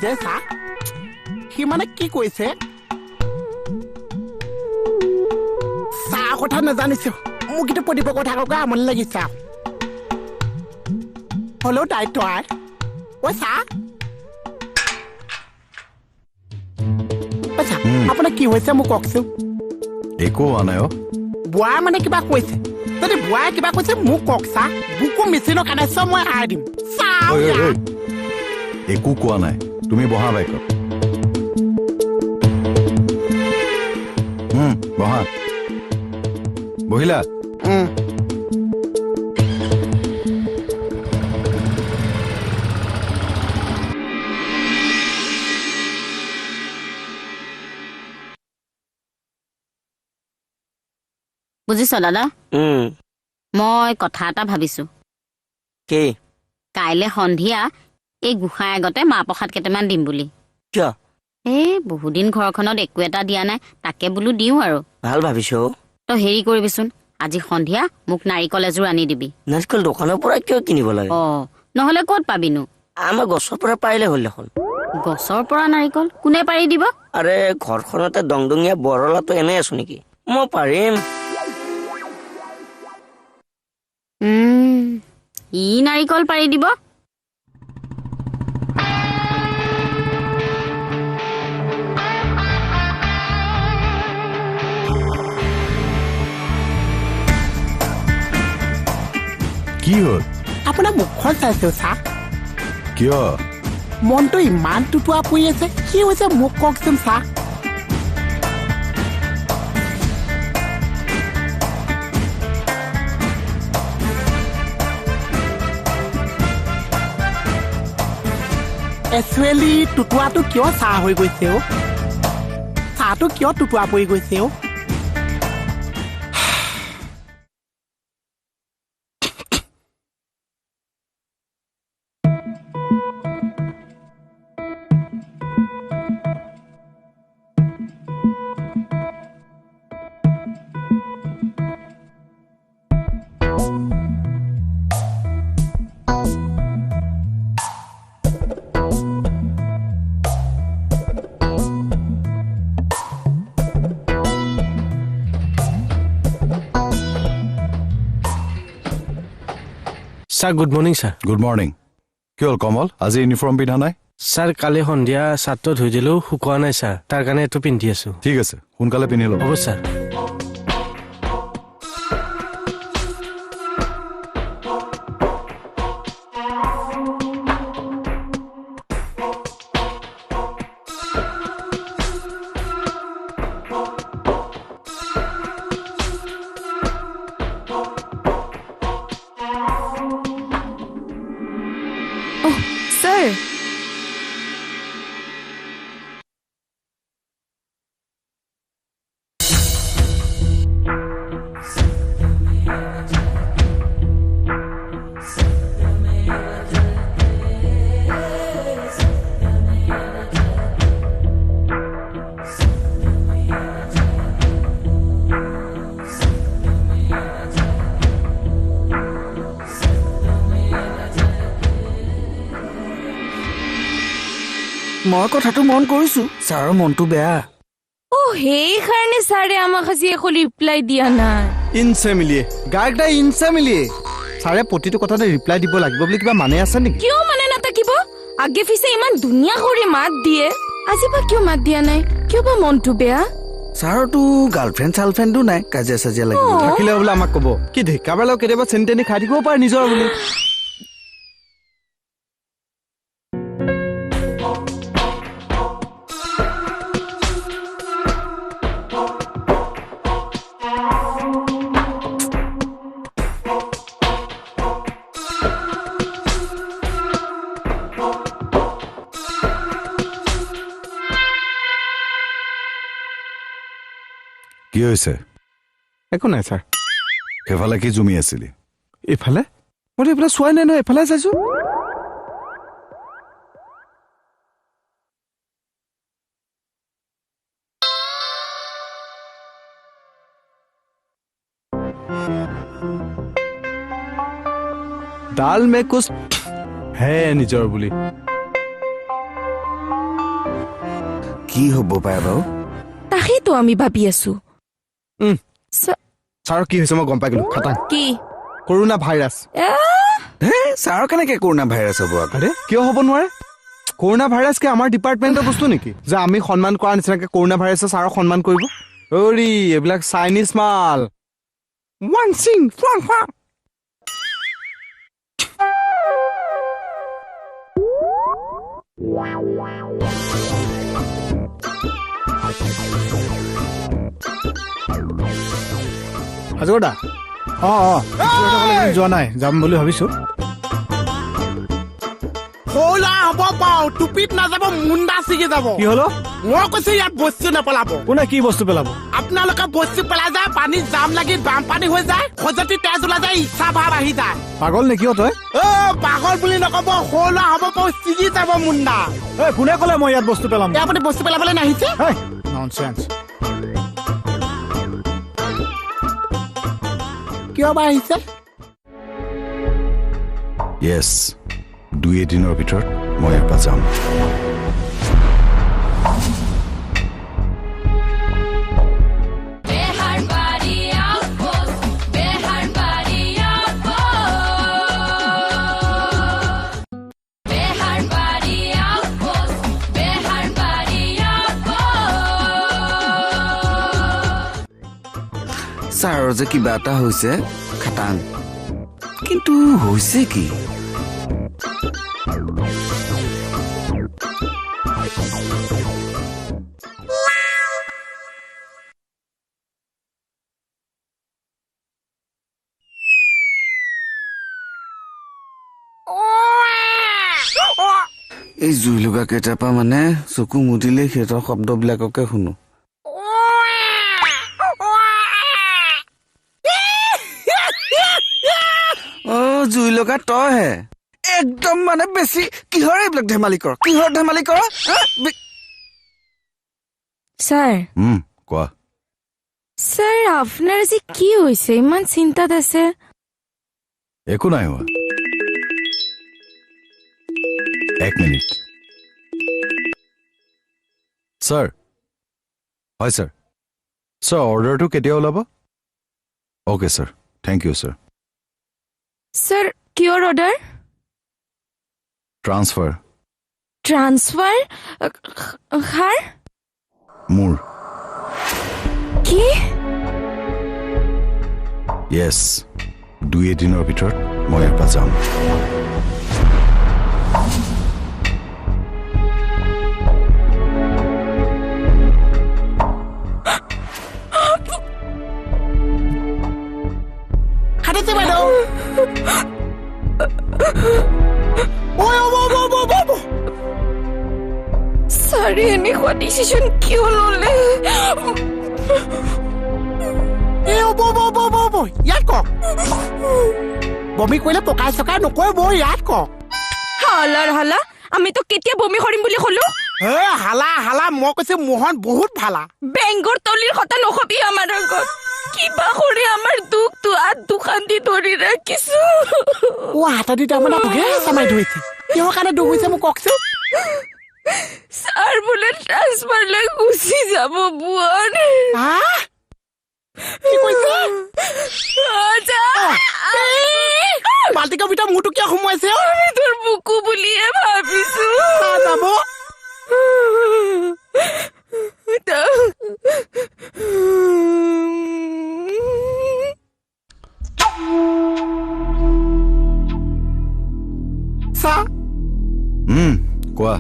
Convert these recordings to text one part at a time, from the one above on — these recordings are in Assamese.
যে চা, সি মানে কি কৈছে? চাহ কথা নাজানিছো, মোক কিন্তু প্ৰদীপৰ কথা কওঁকে আমনি লাগিছে। হ'লেও দায়িত্ব আই। ঐ চা, আপোনাৰ কি হৈছে মোক কওকচোন। একো হোৱা নাই অ। বুঢ়াই মানে কিবা কৈছে? যদি বুঢ়াই কিবা কৈছে মোক কওক চা, বুকু মেচিনৰ কানেকশ্যন মই আই দিম। একো কোৱা নাই, তুমি বহা বাইকত। বহা। বহিলা? বুজিছ দাদা, মই কথা এটা ভাবিছো। কি? কাইলৈ সন্ধিয়া এই গোসাঁই আগতে মাহ প্ৰসাদ কেইটামান দিম বুলি। কিয়? এই বহুদিন ঘৰখনত একো এটা দিয়া নাই, তাকে বোলো দিওঁ আৰু। ভাল ভাবিছো। তই হেৰি কৰিবিচোন, আজি সন্ধিয়া মোক নাৰিকল এযোৰ আনি দিবি। নাৰিকল দোকানৰ পৰা কিয় কিনিব লাগে? অ, নহ'লে ক'ত পাবিনো? আমাৰ গছৰ পৰা পাৰিলে হ'ল দেখোন। গছৰ পৰা নাৰিকল কোনে পাৰি দিব? আৰে ঘৰখনতে দংদঙীয়া বৰলাটো এনেই আছো নেকি? মই পাৰিম। ই নাৰিকল পাৰি দিব? কি হ'ল? আপোনাৰ মুখখন চাইছো চা। কিয়? মনটো ইমান টুটুৱা পৰি আছে, কি হৈছে মোক কওকচোন চা। একচুৱেলি টুটুৱাটো কিয় চাহ হৈ গৈছে অ'? চাহটো কিয় টুটুৱা পৰি গৈছে অ'? Sir, good morning sir. Good morning. কি হ'ল কমল, আজি ইউনিফৰ্ম পিন্ধা নাই? ছাৰ, কালি সন্ধিয়া চাৰ্টটো ধুই দিলোঁ, শুকোৱা নাই ছাৰ, তাৰ কাৰণে এইটো পিন্ধি আছোঁ। ঠিক আছে, সোনকালে পিন্ধি ল'ব। হ'ব ছাৰ। মই কথাটো মন কৰিছো, ছাৰৰ মনটো বেয়া। অ, সেইকাৰণে ছাৰে আমাক আজি একো ৰিপ্লাই দিয়া নাই। ইনচে মিলিয়ে গায়কদা, ইনচে মিলিয়ে ছাৰে প্ৰতিটো কথাতে ৰিপ্লাই দিব লাগিব বুলি কিবা মানে আছে নেকি? কিয় মানে নাথাকিব? আগে পিছে ইমান ধুনীয়া কৰি মাত দিয়ে, আজি বা কিয় মাত দিয়া নাই? কিয় বা মনটো বেয়া? ছাৰৰতো গাৰ্লফ্ৰেণ্ড চাৰ্লফ্ৰেণ্ডো নাই, কাজিয়া চাজিয়া লাগিব থাকিলে বোলে আমাক ক'ব কি? ঢেকা বেলাও কেতিয়াবা চেনি তেনি খাই থাকিব পাৰে নিজৰ বুলি। কি হৈছে? একো নাই ছাৰ। সেইফালে কি জুমি আছিলি? এইফালে? মইতো এইফালে চোৱাই নাই নহয়, এইফালে চাইছো। দাল মে কুছ হে নিজৰ বুলি। কি হ'ব পাৰে বাৰু? তাকেইতো আমি ভাবি আছো। ছাৰৰ কি হৈছে মই গম পাই গলো। খাটাং। কি? Corona virus. হে, ছাৰৰ কেনেকে কৰোণা ভাইৰাছ হ'ব? আৰে কিয় হ'ব নোৱাৰে? কৰোণা ভাইৰাছ কি আমাৰ ডিপাৰ্টমেণ্টৰ বস্তু নেকি যে আমি সন্মান কৰা নিচিনাকে কৰোণা ভাইৰাছে ছাৰক সন্মান কৰিব? অৰি এইবিলাক চাইনিজ মাল। ওৱান সিং ফুৱাং ফুৱাং। হাজৰিকা অঁ অঁ যোৱা নাই, যাম বুলি ভাবিছোঁ। সৌলা হ'ব পাও, টুপিত নাযাব, মুণ্ডা ছিগি যাব। কি হলো? মই কৈছো ইয়াত বস্তু নেপেলাব। কোনে কি বস্তু পেলাব? আপোনালোকে বস্তু পেলাই যায়, পানী জাম লাগি বানপানী হৈ যায়, খজতি তেজ ওলাই যায়, ইচ্ছা ভাৱ আহি যায়। পাগল নেকি অ তই? অ পাগল বুলি নকব, সৌলা হ'ব পাও, ছিগি যাব মুণ্ডা। ঐ কোনে ক'লে মই ইয়াত বস্তু পেলাম? আপুনি বস্তু পেলাবলৈ নাহিছে? ননচেন্স। কিয় বা আহিছে? য়েছ, দুই এদিনৰ ভিতৰত মই ইয়াৰ পৰা যাম। ছাৰৰ যে কিবা এটা হৈছে খাটাং, কিন্তু হৈছে কি? এই জুই লগা কেইটাৰ পৰা মানে চকু মুদিলেই সিহঁতৰ শব্দবিলাককে শুনো। অ জুই লগা তইহে একদম মানে বেছি কিহৰ এইবিলাক ধেমালি কৰ, কিহৰ ধেমালি কৰ? ছাৰ। কোৱা। ছাৰ আপোনাৰ আজি কি হৈছে, ইমান চিন্তাত আছে? একো নাই হোৱা। এক মিনিট ছাৰ। হয় ছাৰ। ছাৰ অৰ্ডাৰটো কেতিয়া ওলাব? Okay sir, thank you sir. Sir কিহৰ অৰ্ডাৰ? ট্ৰান্সফাৰ। ট্ৰান্সফাৰ? কাৰ? মোৰ। কি? য়েছ, দুই এদিনৰ ভিতৰত মই ইয়াৰ পৰা যাম। ছাৰে এনেকুৱা ডিচিশ্যন কিয় ল'লে? ইয়াত কওক, বমি কৰিলে পকাই চকাই নকৰিব, ইয়াত কওক। হালাৰ হালা, আমি তো কেতিয়া বমি কৰিম বুলি ক'লো? হে হালা হালা, মই কৈছো মোহন বহুত ভালা। বেংগৰ তলিৰ কথা নকবি আমাৰ আগত। কিবা কৰি আমাৰ দুখটো আঠ দোকান দি ধৰি ৰাখিছো। অ হাতদি তাৰমানে চামাই ধৰিছে, কিহৰ কাৰণে দুখ হৈছে মোক কওকচোন? ছাৰ বোলে ট্ৰান্সফাৰ লৈ গুচি যাব বোৱান। কি কৈছে? বাল্টিকৰ ভিতৰত মূৰটো কিয় সোমোৱাইছে? আমি তোৰ বুকু বুলিয়ে ভাবিছো। যাব। কোৱা।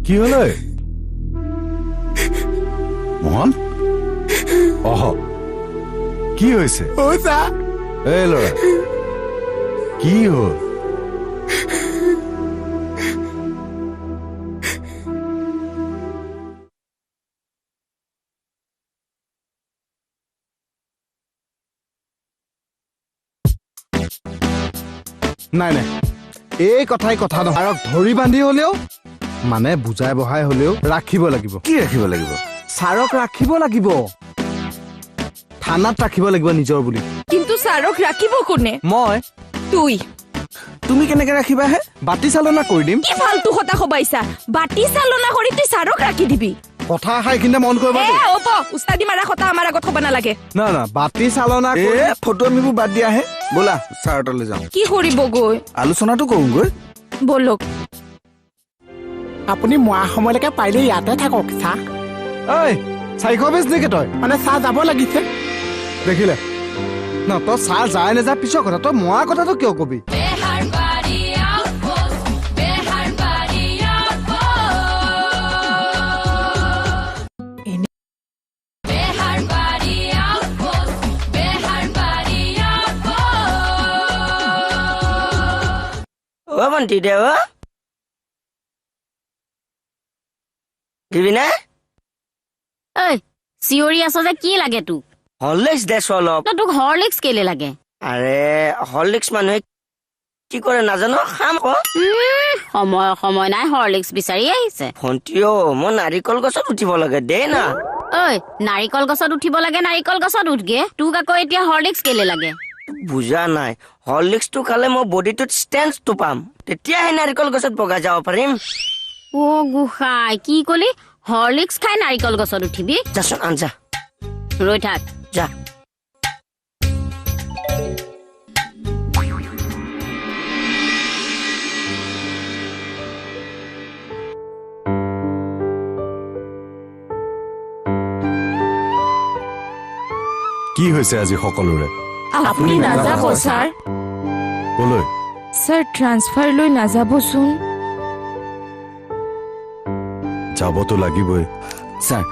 কি হল মোহন? অহ কি হৈছে? এই ল'ৰা কি হ'ল? নাই নাই, এই কথাই কথা নহয়। ছাৰক ধৰি বান্ধি হলেও, মানে বুজাই বঢ়াই হলেও ৰাখিব লাগিব। কি ৰাখিব লাগিব? ছাৰক ৰাখিব লাগিব, থানাত ৰাখিব লাগিব নিজৰ বুলি। কিন্তু ছাৰক ৰাখিব কোনে? মই। তুই? তুমি কেনেকে ৰাখিবা হে? বাতি চালনা কৰি দিম। কি ফাল্টু কথা কবাইছা? বাতি চালনা কৰি তুই ছাৰক ৰাখি দিবি? কথা এইখিনিতে মন কৰিব। এ হ'ব, উস্তাদি মাৰা কথা আমাৰ আগত ক'ব নালাগে। না না, বাতি চালনা এ ফটো আমিবোৰ বাদ দিয়া হে, ব'লা ছাৰৰ তালৈ যাওঁ। কি কৰিব গৈ? আলোচনাটো কৰোঁগৈ। ব'লক। আপুনি মৰা সময়লৈকে পাৰিলে ইয়াতে থাকক চাহ। ঐ 400 বেচ নেকি তই? মানে চাহ যাব লাগিছে। দেখিলে না, তই চাহ যায় নাযায় পিছৰ কথা, তই মৰা কথাটো কিয় কবি? অ ভণ্টি দে, অ দিবি নে? ঐ চিঞৰি আছ যে, কি লাগে তোক? হৰলিক্স দেচোন অলপ। তোক হৰলিক্স কেলে লাগে? আৰে হৰলিক্স মানুহে কি কৰে নাজানো, খাম আকৌ। সময় সময় নাই, হৰলিক্স বিচাৰি আহিছে। ভণ্টি অ, মই নাৰিকল গছত উঠিব লাগে দেই না। ঐ নাৰিকল গছত উঠিব লাগে, নাৰিকল গছত উঠগে, তোক আকৌ এতিয়া হৰলিক্স কেলে লাগে? বুজা নাই, হৰলিক্সটো খালে মই বডিটোত ষ্টেঞ্চটো পাম, তেতিয়াহে নাৰিকল গছত বগাই যাব পাৰিম। অ গোসাঁই, কি কলি? হৰলিক্স খাই নাৰিকল গছত উঠিবি? যাচোন আন, যা। ৰৈ থাক, যা। কি হৈছে আজি সকলোৰে? আপুনি নাযাব ছাৰ। কলৈ? ছাৰ ট্ৰান্সফাৰ লৈ নাযাবচোন। যাবতো লাগিবই। ছাৰ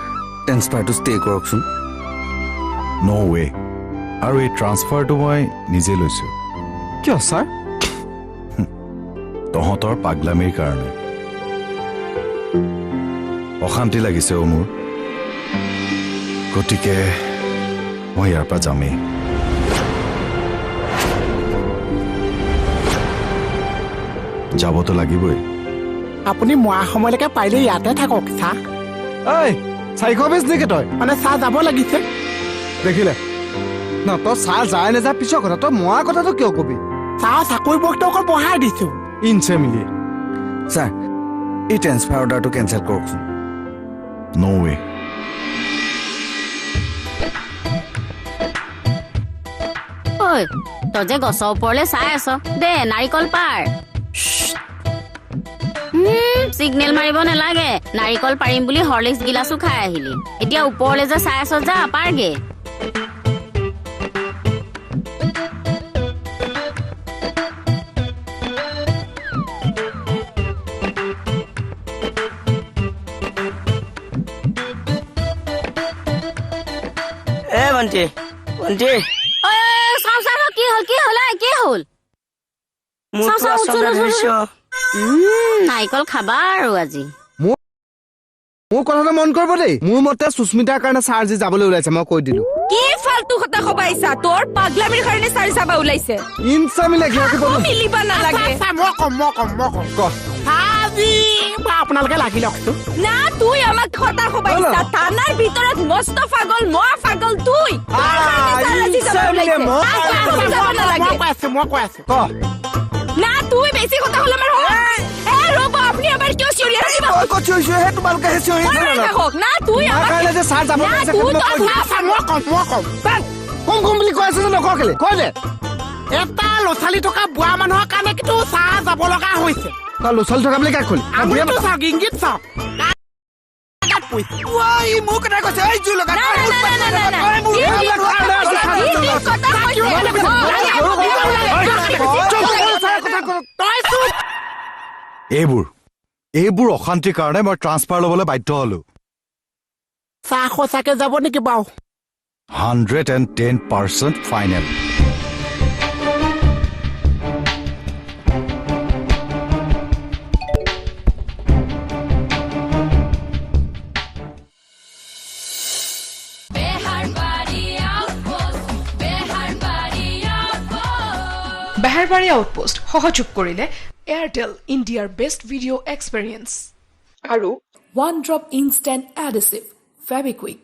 ট্ৰান্সফাৰটো ষ্টে কৰকচোন। ন' ৱে। আৰু এই ট্ৰান্সফাৰটো মই নিজে লৈছো। কিয় ছাৰ? তহঁতৰ পাগলামিৰ কাৰণে। অশান্তি লাগিছে অ' মোৰ, গতিকে মই ইয়াৰ পৰা যামেই। যাবতো লাগিবই। আপুনি মৰা সময়লৈকে পাৰিলে ইয়াতে থাকক চাহ। ঐ 400 বেচ নেকি তই? মানে চাহ যাব লাগিছে। দেখিলে না, তই চাহ যায় নাযায় পিছৰ কথা, তই মৰা কথাটো কিয় কবি? চাহ চাকৰি বস্তু অকল বঢ়াই দিছো। ইনচে মিলি। ছাৰ এই ট্ৰেন্সফাৰ অৰ্ডাৰটো কেঞ্চেল কৰকচোন। ন' ৱে। ঐ তই যে গছৰ ওপৰলৈ চাই আছ দে, নাৰিকল পাৰ। চিগনেল মাৰিব নালাগে, নাৰিকল পাৰিম বুলি হৰলিক্স গিলাচো খাই আহিলি, এতিয়া ওপৰলৈ যে চাই আছ, যা পাৰগে। এ ভণ্টি, ভণ্টি। চাওঁ চাওঁ, কি হ'ল কি হ'ল কি হ'ল? নাৰিকল খাবা আৰু আজি। মোৰ কথাটো মন কৰিব দেই, মোৰ মতে সুস্মিতাৰ কাৰণে ছাৰ আজি যাবলৈ ওলাইছে, মই কৈ দিলো। কি ফাল্টু কথা কবাইছা? তোৰ পাগলামিৰ কাৰণে ছাৰ যাবা ওলাইছে। ইনচামিলে মিলিবা নালাগে। মই কম, মই কম, মই কম। আজি আপোনালোকে লাগি লওকচোন। না তুই আমাক কথা কবাইছা, থানাৰ ভিতৰত মস্ত পাগল, মই পাগল তুই। মই কৈ আছো, মই কৈ আছো। না তুই বেছি কথা হলে আমাৰ এ ৰ'ব, আপুনি আমাৰ কিয় চিঞৰি আছে? মই ক'ত চিঞৰিছো হে? তোমালোকেহে চিঞৰি থাকক। না তুই আমাৰ কাৰণে যে ছাৰ যাব ওলাইছে, মই কম, মই কম। কম কম বুলি কৈ আছে যে, নকওঁ কেলে? কৈ দে। এটা ল'ৰা-ছোৱালী থকা বুঢ়া মানুহৰ কাৰণে কিন্তু ছাৰ যাব লগা হৈছে। তই ল'ৰা-ছোৱালী থকা বুলি কাক কলি? আঙুলিটো চাওক, ইংগিত চাওক। মোৰ কথা কৈছে, এই জুই লগা। এইবোৰ এইবোৰ অশান্তিৰ কাৰণে মই ট্ৰান্সফাৰ ল'বলৈ বাধ্য হলো। চাহ সঁচাকে যাব নেকি বাৰু? 110% ফাইনেল। বেহাৰবাৰী আউটপোষ্ট সহযোগ কৰিলে এয়াৰটেল ইণ্ডিয়াৰ বেষ্ট ভিডিঅ' এক্সপেৰিয়েন্স আৰু one drop instant adhesive Fevikwik.